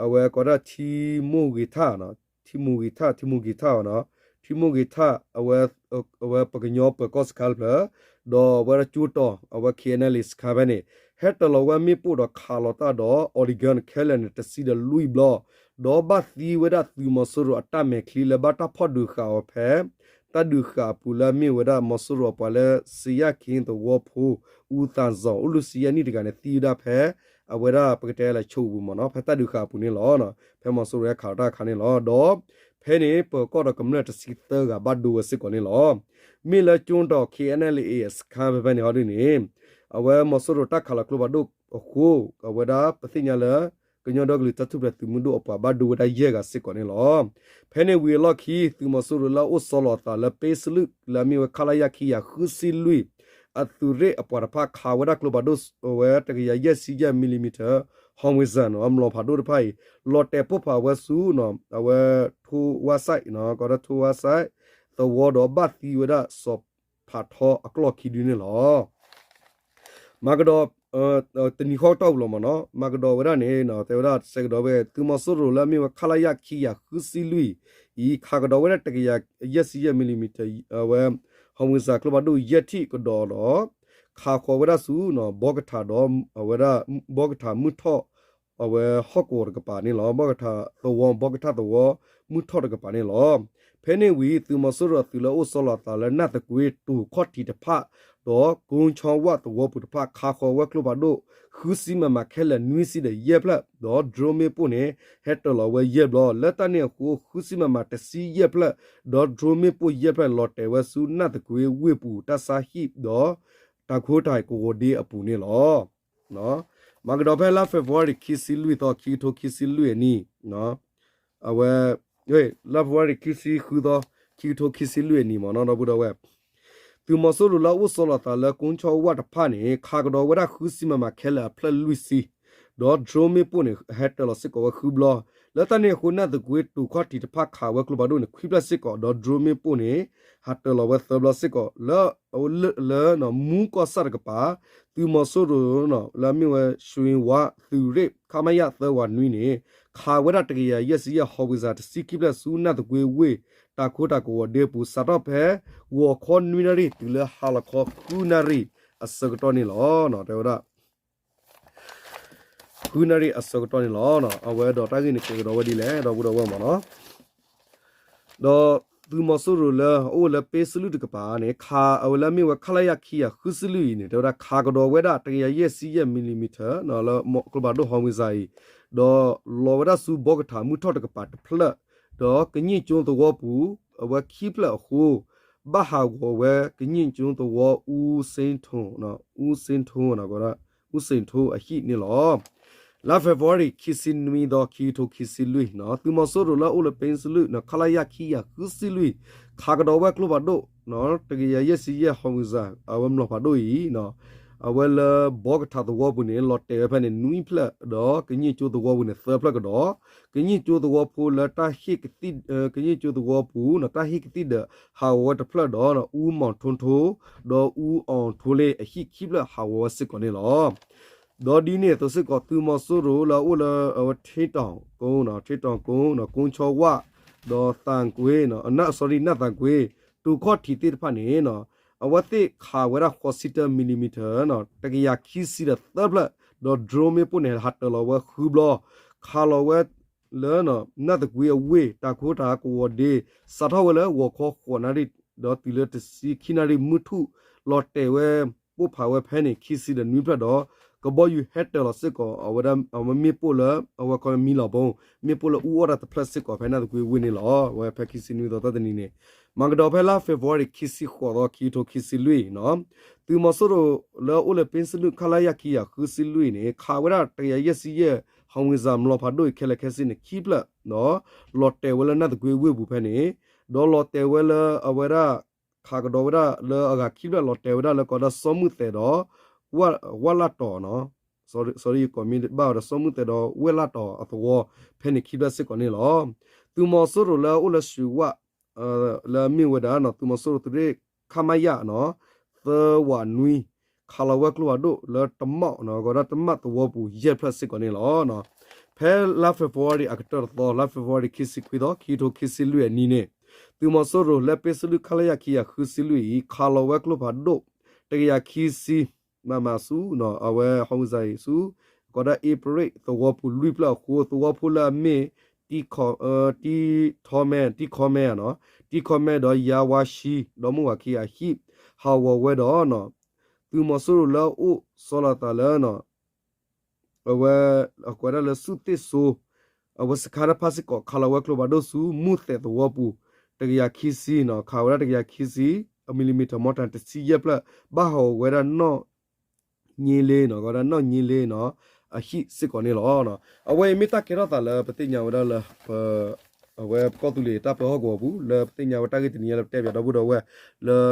အဝဲကိးဒၣ်ထံမိၢ်ဂ့ၤထၣ် ထံမိၢ်ဂ့ၤထၣ် ထံမိၢ်ဂ့ၤထၣ်နီၤ ထံမိၢ်ဂ့ၤထၣ် အဝဲပှၤကညီပၢၤကီၢ်စခန်းတဖျၢၣ် ဒီးအဝဲဒၣ်ကၠိတီၤ အဝဲ K N L A စခန်းဖဲန့ၣ် ဟဲတၢၤလီၤဝဲမ့ၣ်ပိၢ်ဒီးခးလီၤတၢ်ဒီး အီၤဒံၣ်ကၢၢ်ခဲလၢာ်န့ၣ် တဆံဒီးလွံၢ်ဘျီ ဒီးဘၣ်သံဝဲဒၣ်သုးမီၤစိရိၤအတၢ်မဲာ်ချံလၢဘၣ်တၢ်ဖီၣ်ဒုးဃာ်အီၤဖဲ တၢ်ဒုးဃာ်အပူၤလၢအမ့ၢ်ဝဲဒၣ်မီၤစိရိၤအပှၤလၢ စံယၣ်ခ့သဝီဖိ အူသးစီၤ အိၣ်လွံၢ်ဆံယဲၢ်နံၣ်တဂၤန့ၣ် သံဝဲဒၣ်ဖဲ အဝဲဒၣ်ပကတဲလၢဆိးပူၤမ့ၢ်နီၤ ဖဲတၢ်ဒုးဃာ်အပူၤန့ၣ်လီၤ. ဖဲမီၤစိရိၤဟဲခးလီၤတၢ်အခါန့ၣ်လီၤ. ဒီးဖဲန့ၣ် ပၢၤကီၢ်ဒီးကမျၢၢ်တဆံသၢဂၤဘၣ်ဒိဝဲစ့ၢ်ကီးန့ၣ်လီၤ. မ့ၢ်လၢကၠိတီၤ K N L A စခန်းဖဲဖဲန့ၣ်ဟီဒ်န့ၣ် အဝဲမီၤစိရိၤတၢ်ခးလီၤကျိဖးဒိၣ်အဃိ အဝဲဒၣ်ပသ့ၣ်ညါလၢ ကညီဒီကလုာ်တၢ်ထူၣ်ဖျဲးသုးမုၢ်ဒိၣ်အပှၤဘၣ်ဒိဝဲဒၣ်ယဲၢ်ဂၤစ့ၢ်ကီးန့ၣ်လီၤ. ဖဲန့ၣ်ဝံၤအလီၢ်ခံ သုးမီၤစိရိၤလၢအအိၣ်ဆီလီၤအသးလၢ ပ့စလုး လၢအမ့ၢ်ဝဲ ခလရ ခံကယၤဃုဆံလွံၢ် အသုးရ့ၣ်အပှၤတဖၣ်ခးဝဲဒၣ်ကျိဖးဒိၣ်ဝဲ တကယၤယဲၢ်ဆံယဲၢ် millimeter howitzer နီၤ အမျိာ်ဖးဒိၣ်တဖၣ်အံၤ လီၤတဲာ်ပိၢ်ဖးဝဲဆူ အဝဲ ထိဝါစဲး ကိးဒၣ်ထိဝါစဲး သဝီဒီးဘၣ်သံဝဲဒၣ်စီၤ ဖးထီအကျီၢ်ခံဒုန့ၣ်လီၤ. မၤကဒီး တနံၤဃီတီၢ်ပူၤလီၤမ့ၢ်နီၤ မၤကဒီးဝဲဒၣ်န့ၣ် တဲဝဲဒၣ်စဲးကဒီးဝဲ သုးမီၤစိရိၤလၢအမ့ၢ်ဝဲ ခလရ ခံကယၤဃုဆံလွံၢ်အံၤ ခးကဒီးဝဲဒၣ်တကယၤယဲၢ်ဆံယဲၢ် millimeter အဝဲ howitzer ကျိဖးဒိၣ်ယဲၢ်ထံၣ်ကဒီးဒီး ခးဃီၤဝဲဒၣ်ဆူ ဘီကထးဒီး အဝဲဒၣ် ဘီကထးမုၢ်ထီၣ် အဝဲဟီၣ်ကဝီၤတကပၤန့ၣ်လီၤ. ဘီကထးသဝီ ဘီကထးသဝီ မုၢ်ထီၣ်တကပၤန့ၣ်လီၤ. ဖဲန့ၣ်ဝံၤ သုးမီၤစိရိၤအသုးလၢအိၣ်ဆီလီၤအသးလၢ နၢ်သကွ့ၤတိၤခီၣ်ထံးတဖၣ် ဒီးကိဆီဝၣ်သဝီပူၤတဖၣ် ခးဃီၤဝဲကျိဖးဒိၣ် ဃုဆံ MM ခဲလၢာ် နွံဆံဒီးယဲၢ်ဖျၢၣ် ဒီး drone မ့ၣ်ပိၢ်န့ၣ် ဟဲတၢၤလီၤဝဲယဲၢ်ဘျီ လၢတၢ်န့ၣ်အဃိ ဃုဆံ MM တဆံယဲၢ်ဖျၢၣ် ဒီး drone မ့ၣ်ပိၢ်ယဲၢ်ဖျၢၣ် လီၤတဲာ်ဝဲဆူ နၢ်သကွ့ၤဝ့ၢ်ပူၤ တၢ်ဆါဟံၣ်ဒီး တၢ်ခိတၢ်ကဝီၤဒ့အပူၤန့ၣ်လီၤ. မၤကဒီးဖဲလါ February ခံဆံလွံၢ်သီ ခံကထိခံဆံလွံၢ်အနံၤ အဝဲ လါ February ခံဆံဃုသီ ခံကထိခံဆံလွံၢ်အနံၤမ့ၢ်နီၤ ဒီပုၢ်ဒီဝဲၢ် သုးမီၤစိရိၤလၢအအိၣ်ဆီလီၤသးလၢ ကိဆီဝၣ်တဖၣ်န့ၣ် ခးကဒီးဝဲဒၣ်ဃုဆံ MM ခဲလၢာ်အဖျၢၣ်လွံၢ်ဆံ ဒီး drone မ့ၣ်ပိၢ်န့ၣ် ဟဲတၢၤလီၤစ့ၢ်ကီးဝဲဃုဘျီ လၢတၢ်န့ၣ်အဃိ နၢ်သကွ့တိၤခီၣ်ထံးတဖၣ်ခးဝဲကျိဖးဒိၣ်န့ၣ် ခွံဖျၢၣ်စ့ၢ်ကီး ဒီး drone မ့ၣ်ပိၢ်န့ၣ် ဟးတၢၤလီၤဝဲသၢဘျီစ့ၢ်ကီး လၢ လၢ မူကီၢ်ဆၣ်တကပၤ သုးမီၤစိရိၤ လၢအမ့ၢ်ဝဲ ရွှေဝါ သုးရ့ၣ် ခမရ သၢဝးနွံန့ၣ် ခးဝဲဒၣ်တကယၤယဲၢ်ဆံယဲၢ် howitzer တဆံခံဖျၢၣ်ဆူနၢ်သကွ့ဝ့ၢ် တၤခိတၢ်ကဝီၤဒ့အပူၤ စးထီၣ်ဖဲ ဂီၤခီနွံနၣ်ရံၣ် တုၤလၢဟါလီၤခီဃုနၣ်ရံၣ်အဆၢကတီၢ်န့ၣ်လီၤ. တဲဝဲဒၣ် ဃုနၣ်ရံၣ်အဆၢကတီၢ်န့ၣ်လီၤ. အဝဲဒီးတၢ်ဂ့ၢ်န့ၣ်ကဲကဒီးဝဲဒ်လဲၣ် ဒီပုၢ်ဒီဝဲၢ်မ့ၢ်နီၤ ဒီးသုးမီၤစိရိၤလၢအအိၣ်လၢပ့စလုၣ်တကပၤန့ၣ် ခးအဝဲလၢအမ့ၢ်ဝဲ ခလရ ခံကယၤဃုဆံလွံၢ်အံၤန့ၣ် တဲဝဲဒၣ်ခးကဒီးဝဲဒၣ် တကယၤယဲၢ်ဆံယဲၢ် millimeter လၢကျိဖးဒိၣ် howitzer အံၤ ဒီးလီၤဝဲဒၣ်ဆူဘီကထၤမုၢ်ထီၣ်တကပၤတဖျၢၣ် ဒီးကည့ၣ်ကၠိသဝီပူၤ အဝဲခံဖျၢၣ်အဃိ ဘၣ်ဟးဂီၤဝဲကည့ၣ်ကၠိသဝီ အူစ့ထိ အူစ့ထိ အူစ့ထိအဟံၣ်န့ၣ်လီၤ. လါ February ခံဆံနွံသီ ခံကထိခံဆံလွံၢ် သုးမီၤစိရိၤလၢအအိၣ်လၢပ့စလုၣ် ခလရ ခံကယၤဃုဆံလွံၢ် ခးကဒီးဝဲကျိဖးဒိၣ် တကယၤယဲၢ်ဆံယဲၢ် howitzer အဝဲမျိာ်ဖးဒိၣ်အံၤ အဝဲလၢဘီကထၤသဝီပူၤန့ၣ် လီၤတဲာ်ဝဲဖဲန့ၣ် နွံဖျၢၣ် ဒီးကည့ၣ်ကၠိသဝီပူၤန့ၣ် သၢဖျၢၣ်ကဒီး ကည့ၣ်ကၠိသဝီဖိလၢတၢ်ဟ့ၣ်ကသံၣ် ကည့ၣ်ကၠိသဝီပူၤ တၢ်ဟ့ၣ်ကသံၣ်ဒီး ဟးဂီၤဝဲတဖျၢၣ်ဒီး အူမီၤထိထိ ဒီးအူအီၤထိလ့အဟံၣ်ခံဖျၢၣ်ဟးဂီၤဝဲစ့ၢ်ကီးန့ၣ်လီၤ. ဒီးဒ်န့ၣ်အသိးစ့ၢ်ကီး သုးမီၤစိရိၤလၢအအိၣ်လၢအဝဲ ထ့တီၤကိ ထ့တီၤကိ ကိဆီဝၣ် ဒီးသးကွ့ sorry နၢ်သးကွ့ တိၤခီၣ်ထံးသ့ၣ်တဖၣ်န့ၣ် အဝဲသ့ၣ်ခးဝဲဒၣ်ဃိးဆံတၢ millimeter တကယၤခံဆံဒီးသၢဖျၢၣ် ဒီး drone မ့ၣ်ပိၢ်န့ၣ် ဟးတၢၤလီၤဝဲဃုဘျီ ခးလီၤဝဲ လၢ နၢ်သကွ့အဝ့ၢ် တၤခိတၢ်ကဝီၤဒ့ စးထီၣ်ဝဲလၢဂီၤခီဃိးနၣ်ရံၣ် ဒီးတုၤလၢတဆံခံနၣ်ရံၣ်မုၢ်ထူၣ် လီၤတဲာ်ဝဲ ပိၢ်ဖးဝဲဖဲန့ၣ် ခံဆံဒီးနွံဖျၢၣ်ဒီး ကဘီယူၤဟဲတၢၤလီၤစ့ၢ်ကီး အဝဲဒၣ် အဝဲမ့ၣ်ပိၢ်လၢ အဝဲခီမံလီၤဘိ မ့ၣ်ပိၢ်လၢအူအီၣ်တၢ်တဖျၢၣ်စ့ၢ်ကီးဖဲနၢ်သကွ့ဝ့ၢ်န့ၣ်လီၤ. အဝဲဖဲခံဆံနွံသီတၢ်တနံၤန့ၣ် မၤကဒီးဖဲလါ February ခံဆံဃိးသီ ခံကထိခံဆံလွံၢ် သုးမီၤစိရိၤလၢအအိၣ်လၢပ့စလုၣ် ခလရ ခံကယၤဃုဆံလွံၢ်န့ၣ် ခးဝဲဒၣ်တကယၤယဲၢ်ဆံယဲၢ် howitzer မျိာ်ဖးဒိၣ်အံၤခဲလၢာ်ခဲဆ့န့ၣ် ခံဖျၢၣ် ဒီးလီၤတဲာ်ဝဲလၢနၢ်သကွ့ဝ့ၢ်ပူၤဖဲန့ၣ် ဒီးလီၤတဲာ်ဝဲလၢအဝဲဒၣ် ခးကဒီးဝဲဒၣ်လၢအဂၤခံဖျၢၣ် လီၤတဲာ်ဝဲဒၣ်လၢကီးဒၣ်စီၤမုၢ်သဲးဒီး ဝၣ်လၣ်တီၤ sorry ယကိးမံၤဘၣ်အီၤဒီး စီၤမုၢ်သဲးဒီးဝၣ်လၣ်တီၤအသဝီ ဖဲန့ၣ်ခံဖျၢၣ်စ့ၢ်ကီးန့ၣ်လီၤ. သုးမီၤစိရိၤလၢအအိၣ်လၢရွှေဝါ လၢအမ့ၢ်ဝဲဒၣ် သုးမီၤစိရိၤသုးရ့ၣ် ခမရ သၢဝးနွံ ခးလီၤဝဲကျိဖးဒိၣ်လၢတမး ကီးဒၣ်တမးသဝီပူၤ ယဲၢ်ဖျၢၣ်စ့ၢ်ကီးန့ၣ်လီၤ. ဖဲလါ February အကတၢၢ်တသီ လါ February ခံဆံခွံသီ ခံကထိခံဆံလွံၢ်အနံၤန့ၣ် သုးမီၤစိရိၤလၢပ့စလုၣ် ခလရ ခံကယၤဃုဆံလွံၢ်အံၤ ခးလီၤဝဲကျိဖးဒိၣ် တကယၤခံဆံ မမ ဆူ အဝဲ howitzer အံၤဆူ ကီးဒၣ်အ့ပရ့ၣ်သဝီပူၤလွံၢ်ဖျၢၣ်အဃိ သဝီဖိလၢအမ့ၢ် တံထီမဲ တံခီမဲ တံခီမဲဒီးယါဝါရှံ ဒီမါဝၤခံအဟံၣ် ဟးဂီၤဝဲဒီး သုးမီၤစိရိၤလၢအအိၣ်ဆီလီၤသးလၢ အဝဲ အကွဲးဒၣ်လၢဆူၣ်သ့ၣ်စိ အဝဲစခါတဖၣ်စ့ၢ်ကီး ခးလီၤဝဲကျိဖးဒိၣ်ဆူ မုၢ်သဲးသဝီပူၤ တကယၤခံဆံ ခးဝဲဒၣ်တကယၤခံဆံ အ millimeter mortar တဆံယဲၢ်ဖျၢၣ် ဘၣ်ဟးဂီၤဝဲဒၣ်နီၣ် ည့လ့ ကီးဒၣ်နီၣ်ည့လ့ အဟံၣ်စ့ၢ်ကီးန့ၣ်လီၤ. အဝဲအံၤမ့ၢ်တၢ်ကဲထီၣ်သးလၢပသ့ၣ်ညါဝဲဒၣ်လၢ အဝဲပကီၢ်သူလ့ၤတၢ်ပၢဟီၣ်ကဝီၤပူၤ လၢပသ့ၣ်ညါဝဲတၢ်ဂ့ၢ်တနံၤညါလၢပတဲပၠးဒီပုၢ်ဒီဝဲၢ်လၢ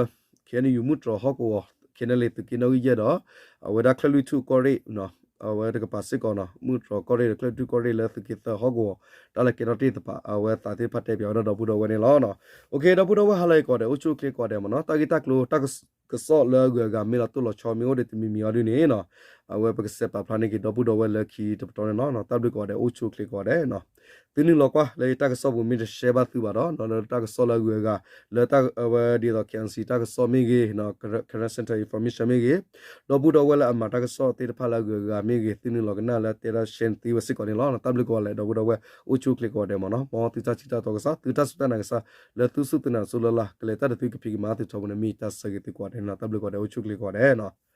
ခ့ၣ်အဲၣ်ယူၣ် မုၢ်တြီၤဟီၣ်ကဝီၤ ခ့ၣ်အဲၣ်ယူၣ် သုးက့နီၣ်ဂံၢ်ယဲၢ်ဒီး အဝဲဒၣ်ချၢၣ်လွံၢ်ထူၣ်ကီၢ်ရ့ၣ် အဝဲတကပၤစ့ၢ်ကီး မုၢ်တြီၤကီၢ်ရ့ၣ်ဒီးချၢၣ်လွံၢ်ထူၣ်ကီၢ်ရ့ၣ်လၢသုးက့သၢဟီၣ်ကဝီၤ တၢ်လဲၤကဲထီၣ်တ့ၢ်သပး အဝဲသးသ့ၣ်တဖၣ်တဲပၠးဝဲဒၣ်ဒီပုၢ်ဒီဝဲၢ်န့ၣ်လီၤ. ဒီပုၢ်ဒီဝဲၢ်ဟါလၢအဂ့ၤကိးဂၤဒဲး အိၣ်ဆူၣ်အိၣ်ချ့ကိးဂၤဒဲးမ့ၢ်နီၤ တၢ်ဂ့ၢ်တၢ်ကျိၤတၢ်ကစီၣ်လၢအဂုၤအဂၤမ့ၢ်လီၤတိၢ်လီၤဆီမ့ၢ်အိၣ်ဒံးတမံၤမံၤအီၤဒုန့ၣ် အဝဲပကစဲးပာ်ဖျါန့ၢ်က့ၤဒီပုၢ်ဒီဝဲၢ်လၢခံတပတီၢ်န့ၣ်လီၤ. တၢ်ဘျုးကိးဂၤဒဲး အိၣ်ဆူၣ်အိၣ်ချ့ကိးဂၤဒဲး သုနုာ်လီၤကွၢ်လၢယတၢ်ကစီၣ်ပူၤမ့ၢ်တ share ဘၣ်သုဘၣ်ဒီး လၢတၢ်ကစီၣ်လၢအဂုၤအဂၤ လၢအဝဲဒ်သိး KNC တၢ်ကစီၣ်မ့ၢ်ဂ့ၤ Karen Center Information မ့ၢ်ဂ့ၤ ဒီပုၢ်ဒီဝဲၢ်လၢအမၤတၢ်ကစီၣ်သ့ၣ်တဖၣ်လၢအဂုၤအဂၤမ့ၢ်ဂ့ၤ သုနုာ်လီၤကနၣ်လၢတဲဒၣ် share သ့ဝဲစ့ၢ်ကီးန့ၣ်လီၤ. တၢ်ဘျုးကိးဂၤဒဲး ဒီပုၢ်ဒီဝဲၢ် အိၣ်ဆူၣ်အိၣ်ချ့ကိးဂၤဒဲးမ့ၢ်နီၤ မ်သုတၢ်ထံၣ်တၢ်တီကစၢ် သုတၢ်စူၢ်တၢ်နာ်ကစၢ် လၢသုစူၢ်သုနာ်အစိလၢ်လၢ် ကလဲၤတၢ်ဒီးသုကဖံးကမၤသုထီဘိန့ၣ် မ့ၢ်တၢ်ဆၢဂ့ၤသုကိးဂၤဒဲးန့ၣ်လီၤ. တၢ်ဘျုးကိးဂၤဒဲး အိၣ်ဆူၣ်အိၣ်ချ့ကိးဂၤဒဲး